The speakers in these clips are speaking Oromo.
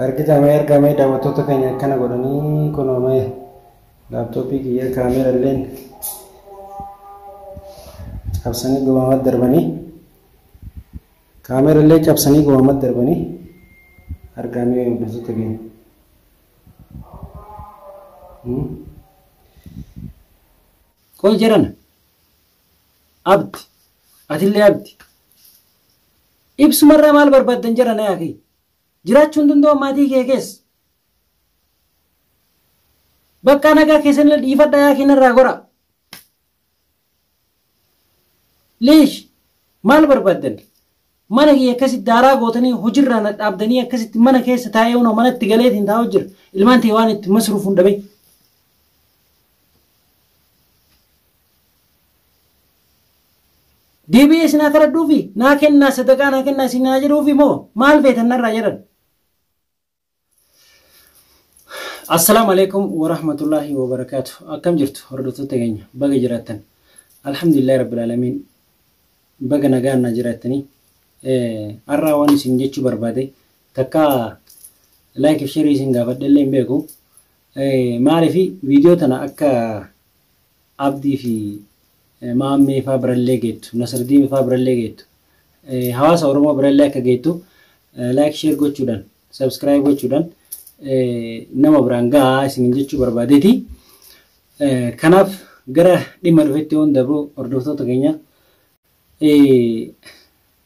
Argitamee argamee daawwattoota keenya akkana godhanii kunoomee laaptooppii kiyya kaameera illeen cabsanii gomamatti darbanii kaameera illee cabsanii gomamatti darbanii argamee hordoftoota keenya. Qoy jedhan abdi atillee abdi ibsumarraa maal barbaaddan jedhan yaakii jiraachuu hin danda'u maatii kee keessa. Bakka nagaa keessan illee dhiifadha yaakii narraa gora. Leesh maal barbaaddan? Mana kiyya akkasitti daaraa gootanii hojiirraa na dhaabdanii akkasitti mana keessa taa'ee hunoo manatti galeetiin taa'u jira. Ilmaan ta'e waan itti masruuf hin dhabe. Deebi'ee isin haa kadhadhuufi naa kennaa sadaqaa naa kennaa isin haa jedhuufi moo maal feetan narraa jedhan. Assalaamu alaikum warahmatullaahi wabarakaatu. Akkam jirtu hordoftoota keenya baga jiraattan. Alhamdulillahi rabbil aalamiin baga nagaan naa jiraattanii. Har'aa waan isin jechuu barbaade takka like fi share isin gaafadhe illee hin beeku. Maaliif viidiyoo tana akka Abdii fi Maammee faa birallee geettu, Nasirdiin faa birallee geettu, hawaasa Oromoo birallee akka geettu like share gochuudhaan, subscribe gochuudhaan nama biraan gahaa isiniin jechuu barbaadeeti. Kanaaf gara dhimma dhufetti yoon dabru hordoftoota keenya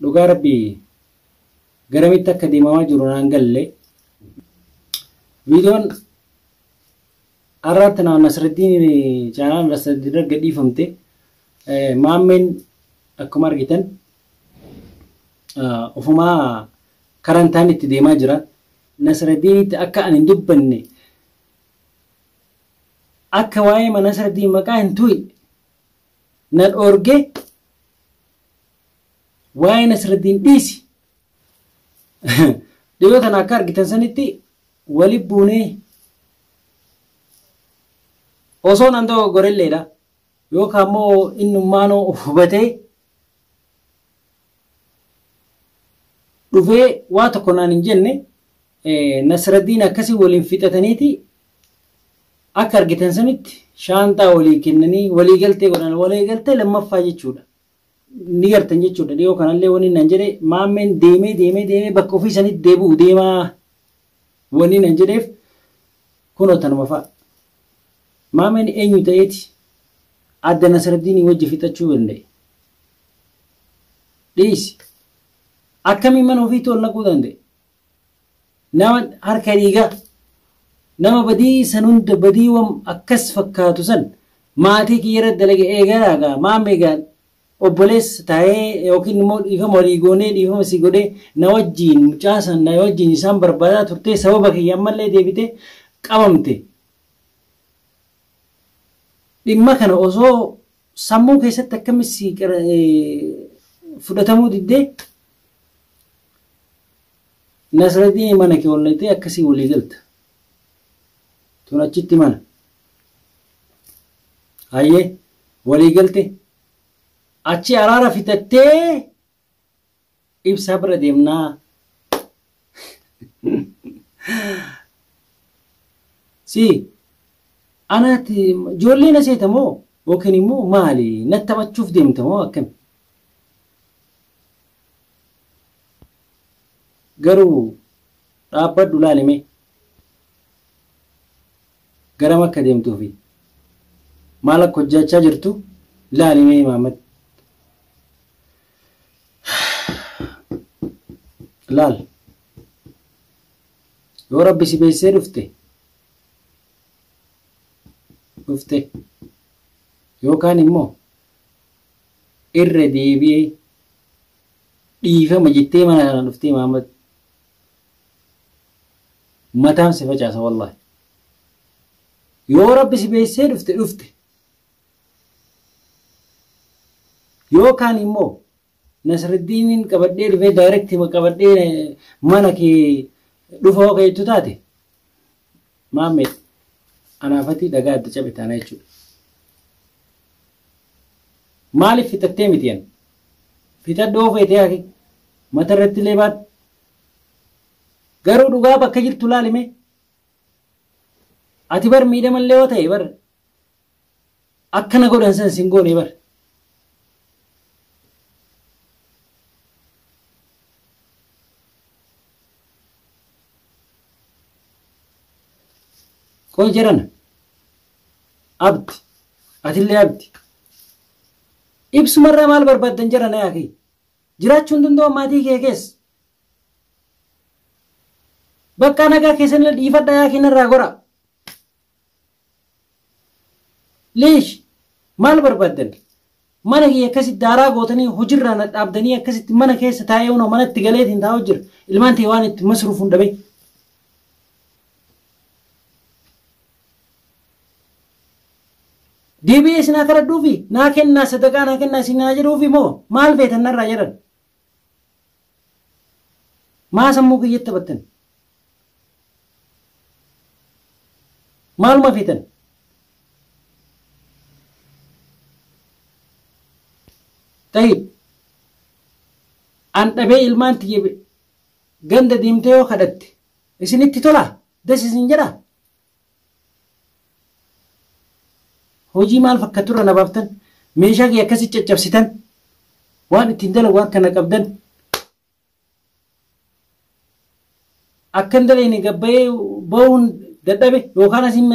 dhugaa rabbii garamitti akka deemamaa jiru naan galle. Viidiyoon har'aatti nama Nasirdiin chaanaal Nasirdiin irra gadhiifamte maammeen akkuma argitan ofumaa karantaan itti deemaa jira. Nasirdiinitti akka ani hin dubbanne akka waa'ee Nasirdiin maqaa hin tuqne na dhoorge waa'ee Nasirdiin dhiisi. Dhiyoo tana akka argitan sanitti wali buunee osoo nan dogoggorelleedha. Yookaan immoo innummaanoo of hubatee dhufee waa tokko naan hin jenne Nasraddiin akkasii waliin fixataniiti akka argitan sanitti shaanxaa walii kennanii walii galtee godhan walii galtee lammaffaa jechuudha. Ni gartan jechuudha. Dhiyoo kanallee wani nan jedhe maammeen deemee deemee deemee bakka ofii sanitti deebi'u deemaa wani nan jedheef kunoo tanuma fa'a. Maammeen eenyu ta'eeti adda Nasraddiinii wajji fixachuu danda'e. Dhiisi. Akkamiin mana ofiitti ol naquu danda'e? Nama harka dhiigaa nama badii san hunda badii akkas fakkaatu san maatii kiyya irratti dalage eegalaa gaa maammee gaa obboleessa taa'ee yookiin immoo dhiifama walii goonee dhiifama si godhee na wajjiin mucaa san na wajjiin isaan barbaadaa turtee sababa kiyya ammallee deebitee qabamte. Dhimma kana osoo sammuu keessatti akkamitti fudhatamuu diddee Nasraddiin mana kee ol naqxee akkasii walii galta. Tun achitti mana. Hayyee walii galte achi araara fixattee ibsaa bira deemnaa. Si anaatti ijoollee na seeta moo yookiin immoo maali natti taphachuuf deemta moo akkami? Garuu dhaabbadhu laalime garam akka deemtuu fi maal akka hojjechaa jirtu laalimee Mahammad. Laal. Yoo rabbi si beeksisee dhufte dhufte yookaan immoo irra deebi'ee dhiifama jettee mana kana dhuftee Mahammad mataan si facaasa wallaahi. Yoo rabbi si beeksisee dhufte dhufte yookaan immoo Nasraddiiniin qabadhee dhufee daayirektii qabadhee mana kee dhufa hoo jettu taate maammee anaafatii dhagaa adda cabe taana jechuudha. Maaliif fixattee miti yan? Fixadhu hoo feetee haaki mata irratti illee baadhu. Garuu dhugaa bakka jirtu laalime. Ati bar miidhamallee yoo ta'e bar akkana godhan san sin goone bar. Qoy jarana. Abdi. Atillee abdi. Ibsumarraa maal barbaaddan jarana yaa kee? Jiraachuu hin danda'u maatii kee keessa. Bakka nagaa keessan dhiifadha yaa kee narraa gora. Leesh maal barbaaddan? Mana kiyya akkasitti daaraa gootanii hojiirraa na dhaabdanii akkasitti mana keessa taa'ee hunoo manatti galeetiin taa'u jira. Ilmaan ta'e waan itti masruufuun dhabe. Deebi'ee isin haa kadhadhuufi naa kennaa sadaqaa naa kennaa isin haa jedhuufi moo maal feetan narraa jedhan? Maa sammuu kiyyatti taphattan? Maaluma feetan? Tayyib an dhabee ilmaan tiyya ganda deemtee yoo kadhatte isinitti tolaa? Das isin jedhaa? Hojii maal fakkaturra na baaftan? Meeshaa kiyya akkasi caccabsitan? Waan ittiin dalagu harka na qabdan? Akkan daleene gabbayee bahuun dadhabe yookaan asin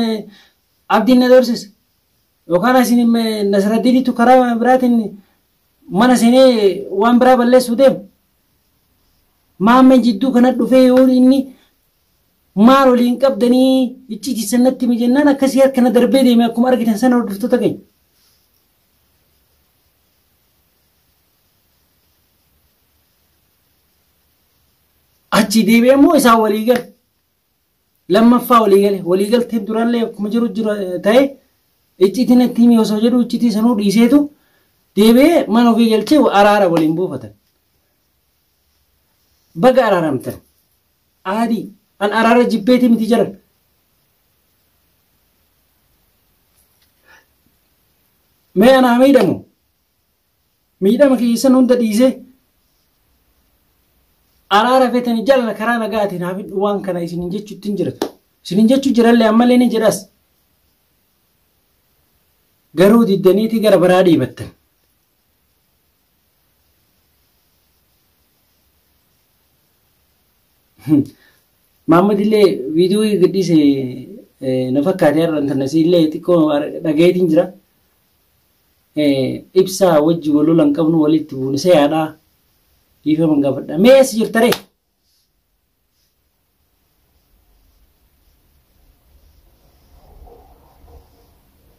abdiin na doorsisa yookaan asin Nasraddiinitu karaa biraatiin mana seenee waan biraa balleessuu deema. Maammeen jidduu kana dhufee yoo inni maal waliin qabdanii icciitii sanatti mijennaan akkasii harka na darbee deeme akkuma argitan sana hordoftoota keenya. Achi deebi'ee immoo isaan walii gale. Lammaffaa walii gale. Walii galteen duraallee akkuma jiru jira ta'e icciitii natti himi osoo jedhu icciitii sanuu dhiiseetu deebi'ee mana ofii galchee araara waliin buufatan. Baga araaramtan. Aadii an araara jibbeetii miti jaran. Mee anaa miidhamu miidhama keessan hunda dhiisee araara feetanii jaalala karaa nagaatiin haa fidhu waan kana isinin jechuutti hin jiratu. Isinin jechuu jirallee ammallee ni jedhas. Garuu diddaniitii gara biraa dhiibattan. Mahammad illee viidiyoo gadhiise na fakkaate har'a intarneetii illee xiqqoo dhagayeetiin jira. Ibsaa wajji wal lolan qabnu walitti buunisee yaadhaa dhiifama gaafadha. Mee eessa jirta ree?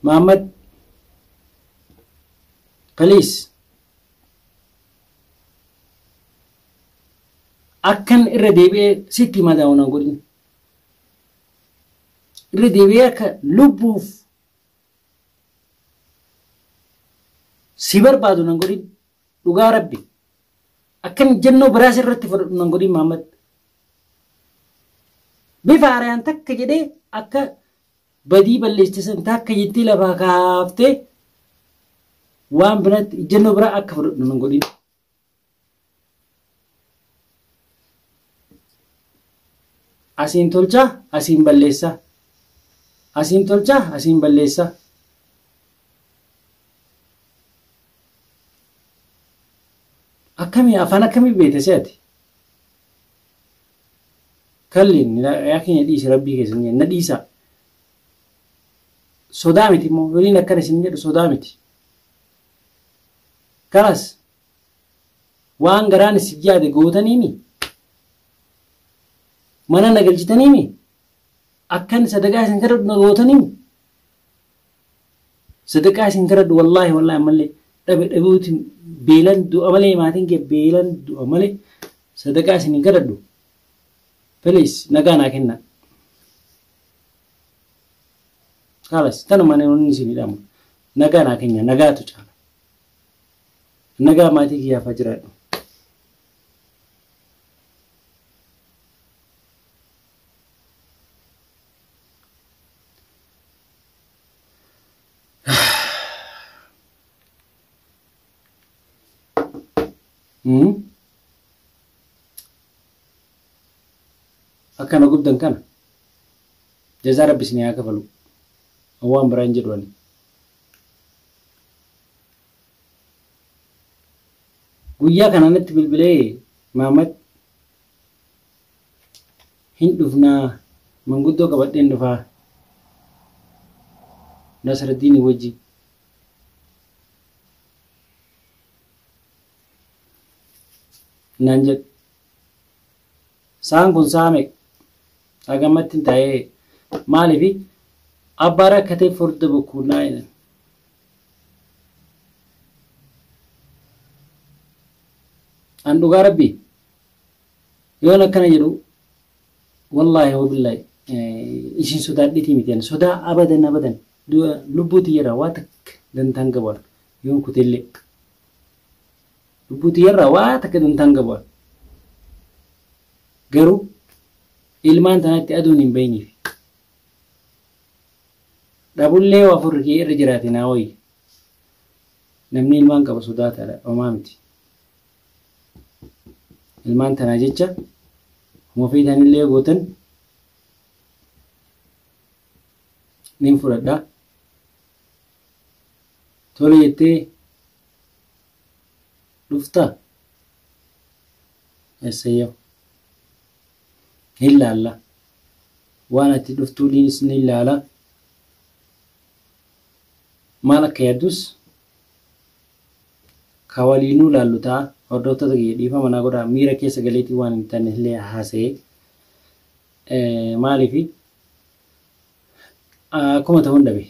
Mahammad please akkan irra deebi'ee sitti madaa'u na godhin. Irra deebi'ee akka lubbuuf si barbaadu nan godhin dhugaa rabbi. Akkan jennoo biraas irratti fudhadhu nan godhin Mahammad. Bifa haaraan takka jedhee akka badii balleessisan takka jettee lafaa kaaftee waan biraatti ejjennoo biraa akka fudhadhu nan godhin. Asiin tolchaa asiin balleessaa. Asiin tolchaa asiin balleessaa. Akkamii afaan akkamii beekte se'ati? Kalliin yaa keenya dhiisi rabbii keessan na dhiisaa. Sodaa miti immoo waliin akkana isin jedhu sodaa miti. Kanas waan garaan isin yaade gootaniimi mana na galchitaniimi akkan sadaqaa isin kadhadhu na gootaniimi sadaqaa isin kadhadhu wallaahi wallaahi ammallee dhabe dhabuuti beelan du'a malee maatiin kee beelan du'a malee sadaqaa isin hin kadhadhu. Please nagaa naa kennaa. Kalas tanuma namni isin hidhamu nagaa naa kenna nagaatu caala. Nagaa maatii kiyyaaf haa jiraadhu. Akka na gubdan kana jazaa rabbi isinii haa kafalu. Waan biraa hin jedhu ani. Guyyaa kana natti bilbilee Mahammad hin dhufnaa manguddoo qabadheen dhufaa Nasraddiinii wajji. Naan jedhe. Sa'aan kun sa'a meeqa? Hagammatti hin taa'ee maaliifi abbaa rakkatee furda bokkuunnaa jedhan. An dhugaa rabbii yoon akkana jedhu wallaahi wabillaahi isin sodaadhitii miti ani sodaa abadan abadan lubbuu tiyyarraa waa takka dantaan qabu yoon kutellee lubbuu tiyyarraa waa takka dantaan qabu garuu ilmaan tanatti aduun hin bayiniif dhabullee waa furri kee irra jiraate naa wayya namni ilmaan qaba sodaataadha homaa miti. Ilmaan tanaa jecha homa feetanillee gootan nin fudhadha. Tole jettee dhuftaa? Essayyaw. Hin laalla. Waan ati dhuftuunis ni laala. Maal akka yaaddus ka waliinuu laallu ta'a. Hordoftoota kiyya dhiifama naa godhaa miira keessa galeetii waan hin taane illee haasa'ee. Maaliifi akkuma ta'uun dhabe.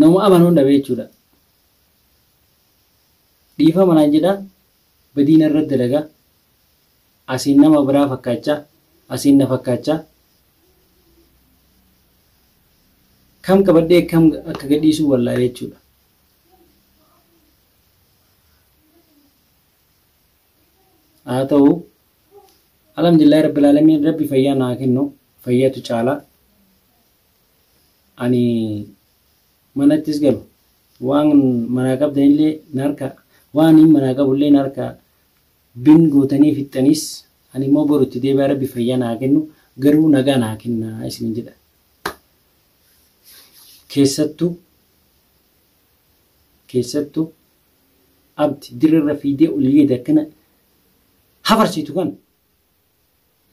Nama amanuun dhabe jechuudha. Dhiifama naan jedhaa badiina irratti dalagaa asiin nama biraa fakkaachaa asiin na fakkaachaa kam qabadhee kam akka gadhiisuu wallaalee jechuudha. Haa ta'u alhamdulillahi rabbil aalamiin rabbi fayyaa naa kennu fayyatu caala. Ani manattis galu waan manaa qabdanillee na harka waan hin manaa qabullee na harka bin gootanii fixxanis ani immoo boru itti deebi'aa rabbi fayyaa naa kennu garuu nagaa naa kennaa isin jedha. Keessattuu keessattuu abdi dirrerra fiidee olii gadi akkana hafarsiitu kan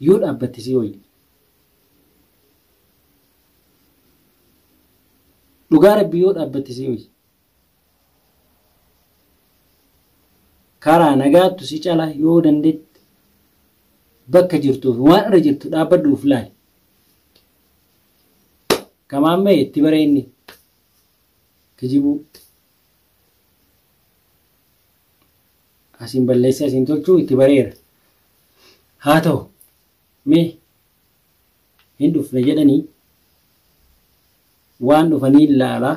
yoo dhaabbatte si wayya. Dhugaa rabbi yoo dhaabbatte si wayya. Karaa nagaattu si cala yoo dandeette bakka jirtuuf waan irra jirtu dhaabbadhuuf laali. Kamaan mee itti bara inni kijibuu asiin balleessee asiin tolchuu itti bareera. Haa ta'u mee hin dhufne jedhanii waan dhufanii laalaa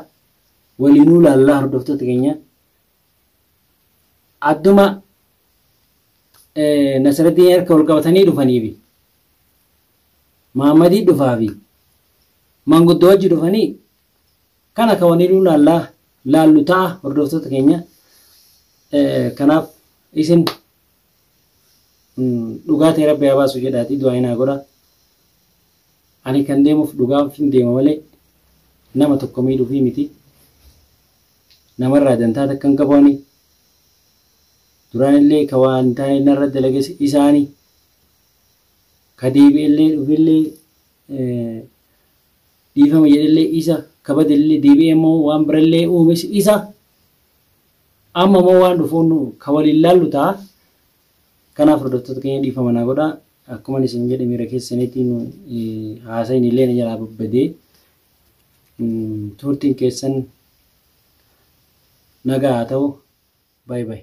waliinuu laallaa hordoftoota keenya adduma Nasraddiin harka ol qabatanii dhufaniifi Mahammadii dhufaafi manguddoo wajji dhufanii kana ka waliinuu laallaa laallu ta'a hordoftoota keenya. Kanaaf isin dhugaa ta'e rabbi haa baasu jedhaatii du'aa hinaa godha. Ani kan deemuuf dhugaaf hin deema malee nama tokko miidhuufii miti. Namarraa dantaa takka hin qabu ani. Duraan illee ka waan hin taane narra dalages isaani. Ka deebi'ellee dhufillee dhiifama jedhellee isa. Ka badellee deebi'ee immoo waan birallee uumes isa. Amma immoo waan dhufuun ka waliin laallu ta'a. Kanaaf hordoftoota keenya dhiifama naa godhaa. Akkuma isin jedhe miira keessaniitiin haasayin illee na jalaa babbadee turtiin keessan nagaa haa ta'u. Baay baay.